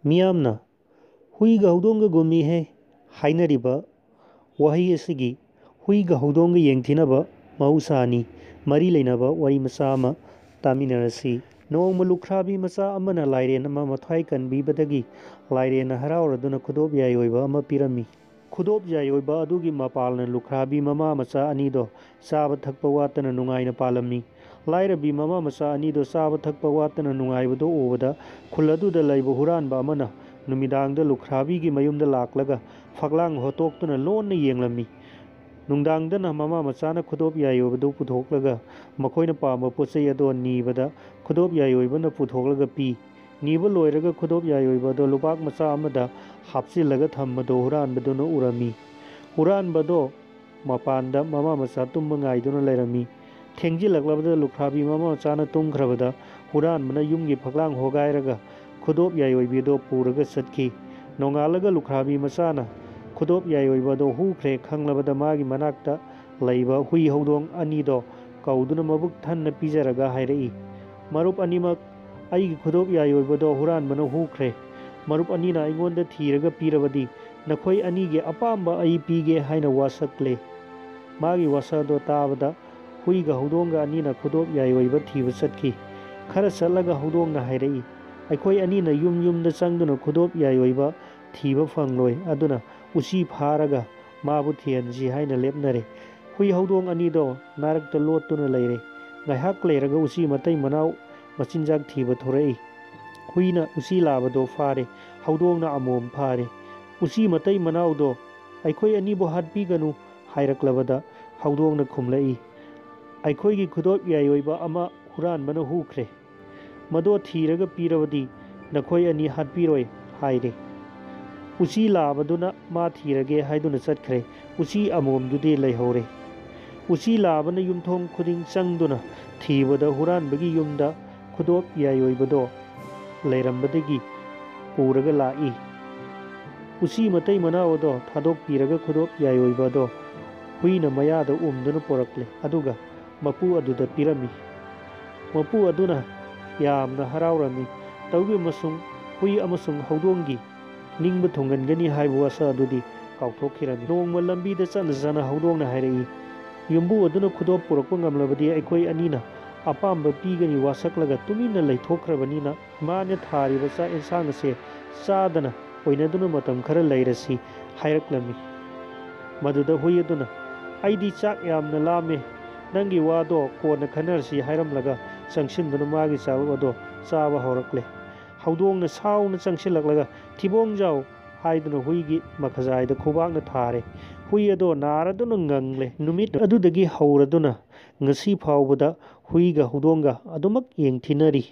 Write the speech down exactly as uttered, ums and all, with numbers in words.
ꯃꯤꯌꯥꯝꯅ "ꯍꯨꯏꯒ ꯍꯧꯗꯣꯡꯒ ꯒꯨꯝꯃꯤꯍꯦ" ꯍꯥꯏꯅꯔꯤꯕ ꯋꯥꯍꯩ ꯑꯁꯤꯒꯤ ꯍꯨꯏꯒ ꯍꯧꯗꯣꯡꯒ ꯌꯦꯡꯊꯤꯅꯕ ꯃꯍꯧꯁꯥꯅꯤ꯫ ꯃꯔꯤ ꯂꯩꯅꯕ ꯋꯥꯔꯤ ꯃꯆꯥ ꯑꯃ ꯇꯥꯃꯤꯟꯅꯔꯁꯤ꯫ ꯅꯣꯡꯃ ꯂꯨꯈ꯭ꯔꯥꯕꯤ ꯃꯆꯥ ꯑꯃꯅ ꯂꯥꯏꯔꯦꯟ ꯑꯃ ꯃꯊ꯭ꯋꯥꯏ ꯀꯟꯕꯤꯕꯗꯒꯤ ꯂꯥꯏꯔꯦꯟꯅ ꯍꯔꯥꯎꯔꯗꯨꯅ ꯈꯨꯗꯣꯞ ꯌꯥꯏ ꯑꯣꯏꯕ ꯑꯃ ꯄꯤꯔꯝꯃꯤ꯫ ꯈꯨꯗꯣꯞ ꯌꯥꯏ ꯑꯣꯏꯕ ꯑꯗꯨꯒꯤ ꯃꯄꯥꯜꯅ ꯂꯨꯈ꯭ꯔꯥꯕꯤ ꯃꯃꯥ ꯃꯆꯥ ꯑꯅꯤꯗꯣ ꯆꯥꯕ ꯊꯛꯄ ꯋꯥꯠꯇꯅ ꯅꯨꯡꯉꯥꯏꯅ ꯄꯥꯜꯂꯝꯃꯤ꯫ ꯂꯥꯏꯔꯕꯤ ꯃꯃꯥ ꯃꯆꯥ ꯑꯅꯤꯗꯣ ꯆꯥꯕ ꯊꯛꯄ ꯋꯥꯠꯇꯅ ꯅꯨꯡꯉꯥꯏꯕꯗꯣ ꯎꯕꯗ ꯈꯨꯜ ꯑꯗꯨꯗ ꯂꯩꯕ ꯍꯨꯔꯥꯟꯕ ꯑꯃꯅ ꯅꯨꯃꯤꯗꯥꯡꯗ ꯂꯨꯈ꯭ꯔꯥꯕꯤꯒꯤ ꯃꯌꯨꯝꯗ ꯂꯥꯛꯂꯒ ꯐꯛꯂꯥꯡ ꯍꯣꯠꯇꯣꯛꯇꯨꯅ ꯂꯣꯟꯅ ꯌꯦꯡꯂꯝꯃꯤ꯫ ꯅꯨꯡꯗꯥꯡꯗꯅ ꯃꯃꯥ ꯃꯆꯥꯅ ꯈꯨꯗꯣꯞ ꯌꯥꯏ ꯑꯣꯏꯕꯗꯨ ꯄꯨꯊꯣꯛꯂꯒ ꯃꯈꯣꯏꯅ ꯄꯥꯝꯕ ꯄꯣꯠ ꯆꯩ ꯑꯗꯣ ꯅꯤꯕꯗ ꯈꯨꯗꯣꯞ ꯌꯥꯏ ꯑꯣꯏꯕꯅ ꯄꯨꯊꯣꯛꯂꯒ ꯄꯤ꯫ ꯅꯤꯕ ꯂꯣꯏꯔꯒ ꯈꯨꯗꯣꯞ ꯌꯥꯏ ꯑꯣꯏꯕ ꯑꯗꯣ ꯂꯨꯕꯥꯛ ꯃꯆꯥ ꯑꯃꯗ ꯍꯥꯞꯆꯤꯜꯂꯒ ꯊꯝꯕꯗꯣ ꯍꯨꯔꯥꯟꯕꯗꯨꯅ ꯎꯔꯝꯃꯤ꯫ ꯍꯨꯔꯥꯟꯕꯗꯣ ꯃꯄꯥꯟꯗ ꯃꯃꯥ ꯃꯆꯥ ꯇꯨꯝꯕ ꯉꯥꯏꯗꯨꯅ ꯂꯩꯔꯝꯃꯤ꯫ ꯊꯦꯡꯖꯤꯜꯂꯛꯂꯕꯗ ꯂꯨꯈ꯭ꯔꯥꯕꯤ ꯃꯃꯥ ꯃꯆꯥꯅ ꯇꯨꯝꯈ꯭ꯔꯕꯗ ꯍꯨꯔꯥꯟꯕꯅ ꯌꯨꯝꯒꯤ ꯐꯛꯂꯥꯡ ꯍꯣꯒꯥꯏꯔꯒ ꯈꯨꯗꯣꯞ ꯌꯥꯏ ꯑꯣꯏꯕꯤꯗꯣ ꯄꯨꯔꯒ ꯆꯠꯈꯤ꯫ ꯅꯣꯡꯉꯥꯜꯂꯒ ꯂꯨꯈ꯭ꯔꯥꯕꯤ ꯃꯆꯥꯅ ꯈꯨꯗꯣꯞ ꯌꯥꯏ ꯑꯣꯏꯕꯗꯣ ꯍꯨꯈ꯭ꯔꯦ ꯈꯪꯂꯕꯗ ꯃꯥꯒꯤ ꯃꯅꯥꯛꯇ ꯂꯩꯕ ꯍꯨꯏ ꯍꯧꯗꯣꯡ ꯑꯅꯤꯗꯣ ꯀꯧꯗꯨꯅ ꯃꯕꯨꯛ ꯊꯟꯅ ꯄꯤꯖꯔꯒ ꯍꯥꯏꯔꯛꯏ, "ꯃꯔꯨꯞ ꯑꯅꯤꯃꯛ, ꯑꯩꯒꯤ ꯈꯨꯗꯣꯞ ꯌꯥꯏ ꯑꯣꯏꯕꯗꯣ ꯍꯨꯔꯥꯟꯕꯅ ꯍꯨꯈ꯭ꯔꯦ꯫ ꯃꯔꯨꯞ ꯑꯅꯤꯅ ꯑꯩꯉꯣꯟꯗ ꯊꯤꯔꯒ ꯄꯤꯔꯕꯗꯤ ꯅꯈꯣꯏ ꯑꯅꯤꯒꯤ ꯑꯄꯥꯝꯕ ꯑꯩ ꯄꯤꯒꯦ" ꯍꯥꯏꯅ ꯋꯥꯁꯛꯂꯦ꯫ ꯃꯥꯒꯤ ꯋꯥꯁꯛ ꯑꯗꯣ ꯇꯥꯕꯗ ꯍꯨꯏꯒ ꯍꯧꯗꯣꯡꯒ ꯑꯅꯤꯅ ꯈꯨꯗꯣꯞ ꯌꯥꯏ ꯑꯣꯏꯕ ꯊꯤꯕ ꯆꯠꯈꯤ꯫ ꯈꯔ ꯆꯠꯂꯒ ꯍꯧꯗꯣꯡꯅ ꯍꯥꯏꯔꯛꯏ, "ꯑꯩꯈꯣꯏ ꯑꯅꯤꯅ ꯌꯨꯝ ꯌꯨꯝꯗ ꯆꯪꯗꯨꯅ ꯈꯨꯗꯣꯞ ꯌꯥꯏ ꯑꯣꯏꯕ ꯊꯤꯕ ꯐꯪꯂꯣꯏ, ꯑꯗꯨꯅ ꯎꯆꯤ ꯐꯥꯔꯒ ꯃꯥꯕꯨ ꯊꯤꯍꯟꯁꯤ" ꯍꯥꯏꯅ ꯂꯦꯞꯅꯔꯦ꯫ ꯍꯨꯏ ꯍꯧꯗꯣꯡ ꯑꯅꯤꯗꯣ ꯅꯥꯔꯛꯇ ꯂꯣꯠꯇꯨꯅ ꯂꯩꯔꯦ꯫ ꯉꯥꯏꯍꯥꯛ ꯂꯩꯔꯒ ꯎꯆꯤ ꯃꯇꯩ ꯃꯅꯥꯎ ꯃꯆꯤꯟꯖꯥꯛ ꯊꯤꯕ ꯊꯣꯔꯛꯏ꯫ ꯍꯨꯏꯅ ꯎꯆꯤ ꯂꯥꯕꯗꯣ ꯐꯥꯔꯦ, ꯍꯧꯗꯣꯡꯅ ꯑꯃꯣꯝ ꯐꯥꯔꯦ꯫ ꯎꯆꯤ ꯃꯇꯩ ꯃꯅꯥꯎꯗꯣ "ꯑꯩꯈꯣꯏ ꯑꯅꯤꯕꯨ ꯍꯥꯠꯄꯤꯒꯅꯨ" ꯍꯥꯏꯔꯛꯂꯕꯗ ꯍꯧꯗꯣꯡꯅ ꯈꯨꯝꯂꯛꯏ, "ꯑꯩꯈꯣꯏꯒꯤ ꯈꯨꯗꯣꯞ ꯌꯥꯏ ꯑꯣꯏꯕ ꯑꯃ ꯍꯨꯔꯥꯟꯕꯅ ꯍꯨꯈ꯭ꯔꯦ꯫ ꯃꯗꯣ ꯊꯤꯔꯒ ꯄꯤꯔꯕꯗꯤ ꯅꯈꯣꯏ ꯑꯅꯤ ꯍꯥꯠꯄꯤꯔꯣꯏ" ꯍꯥꯏꯔꯦ꯫ ꯎꯆꯤ ꯂꯥꯕꯗꯨꯅ ꯃꯥ ꯊꯤꯔꯒꯦ ꯍꯥꯏꯗꯨꯅ ꯆꯠꯈ꯭ꯔꯦ꯫ ꯎꯆꯤ ꯑꯃꯣꯝꯗꯨꯗꯤ ꯂꯩꯍꯧꯔꯦ꯫ ꯎꯆꯤ ꯂꯥꯕꯅ ꯌꯨꯝꯊꯣꯡ ꯈꯨꯗꯤꯡ ꯆꯪꯗꯨꯅ ꯊꯤꯕꯗ ꯍꯨꯔꯥꯟꯕꯒꯤ ꯌꯨꯝꯗ ꯈꯨꯗꯣꯞ ꯌꯥꯏ ꯑꯣꯏꯕꯗꯣ ꯂꯩꯔꯝꯕꯗꯒꯤ ꯄꯨꯔꯒ ꯂꯥꯛꯏ꯫ ꯎꯆꯤ ꯃꯇꯩ ꯃꯅꯥꯎ ꯑꯗꯣ ꯊꯥꯗꯣꯛꯄꯤꯔꯒ ꯈꯨꯗꯣꯞ ꯌꯥꯏ ꯑꯣꯏꯕ ꯑꯗꯣ ꯍꯨꯏꯅ ꯃꯌꯥꯗ ꯎꯝꯗꯨꯅ ꯄꯣꯔꯛꯂꯦ, ꯑꯗꯨꯒ ꯃꯄꯨ ꯑꯗꯨꯗ ꯄꯤꯔꯝꯃꯤ꯫ ꯃꯄꯨ ꯑꯗꯨꯅ ꯌꯥꯝꯅ ꯍꯔꯥꯎꯔꯝꯃꯤ꯫ ꯇꯧꯏꯒꯨꯝꯕꯁꯨꯡ ꯍꯨꯏ ꯑꯃꯁꯨꯡ ꯍꯧꯗꯣꯡꯒꯤ ꯅꯤꯡꯕ ꯊꯨꯡꯍꯟꯒꯅꯤ ꯍꯥꯏꯕ ꯋꯥꯁꯛ ꯑꯗꯨꯗꯤ ꯀꯥꯎꯊꯣꯛꯈꯤꯔꯝꯃꯤ꯫ ꯅꯣꯡꯃ ꯂꯝꯕꯤꯗ ꯆꯠꯅ ꯆꯠꯅ ꯍꯧꯗꯣꯡꯅ ꯍꯥꯏꯔꯛꯏ, "ꯌꯨꯝꯕꯨ ꯑꯗꯨꯅ ꯈꯨꯗꯣꯞ ꯄꯨꯔꯛꯄ ꯉꯝꯂꯕꯗꯤ ꯑꯩꯈꯣꯏ ꯑꯅꯤꯅ ꯑꯄꯥꯝꯕ ꯄꯤꯒꯅꯤ" ꯋꯥꯁꯛꯂꯒ ꯇꯨꯃꯤꯟꯅ ꯂꯩꯊꯣꯛꯈ꯭ꯔꯕꯅꯤꯅ, ꯃꯥꯅ ꯊꯥꯔꯤꯕ ꯆꯥꯛ ꯑꯦꯟꯁꯥꯡ ꯑꯁꯦ ꯆꯥꯗꯅ ꯑꯣꯏꯅꯗꯨꯅ ꯃꯇꯝ ꯈꯔ ꯂꯩꯔꯁꯤ ꯍꯥꯏꯔꯛꯂꯝꯃꯤ꯫ ꯃꯗꯨꯗ ꯍꯨꯏ ꯑꯗꯨꯅ, "ꯑꯩꯗꯤ ꯆꯥꯛ ꯌꯥꯝꯅ ꯂꯥꯝꯃꯦ, ꯅꯪꯒꯤ ꯋꯥꯗꯣ ꯀꯣꯟꯅ ꯈꯟꯅꯔꯁꯤ" ꯍꯥꯏꯔꯝꯂꯒ ꯆꯪꯁꯤꯟꯗꯨꯅ ꯃꯥꯒꯤ ꯆꯥꯂꯨꯛ ꯑꯗꯣ ꯆꯥꯕ ꯍꯧꯔꯛꯂꯦ꯫ ꯍꯧꯗꯣꯡꯅ ꯁꯥꯎꯅ ꯆꯪꯁꯤꯜꯂꯛꯂꯒ "ꯊꯤꯕꯣꯡꯖꯥꯎ" ꯍꯥꯏꯗꯨꯅ ꯍꯨꯏꯒꯤ ꯃꯈꯖꯥꯏꯗ ꯈꯨꯕꯥꯛꯅ ꯊꯥꯔꯦ꯫ ꯍꯨꯏ ꯑꯗꯣ ꯅꯥꯔꯗꯨꯅ ꯉꯪꯂꯦ꯫ ꯅꯨꯃꯤꯠ ꯑꯗꯨꯗꯒꯤ ꯍꯧꯔꯗꯨꯅ ꯉꯁꯤ ꯐꯥꯎꯕꯗ ꯍꯨꯏꯒ ꯍꯧꯗꯣꯡꯒ ꯑꯗꯨꯃꯛ ꯌꯦꯡꯊꯤꯅꯔꯤ꯫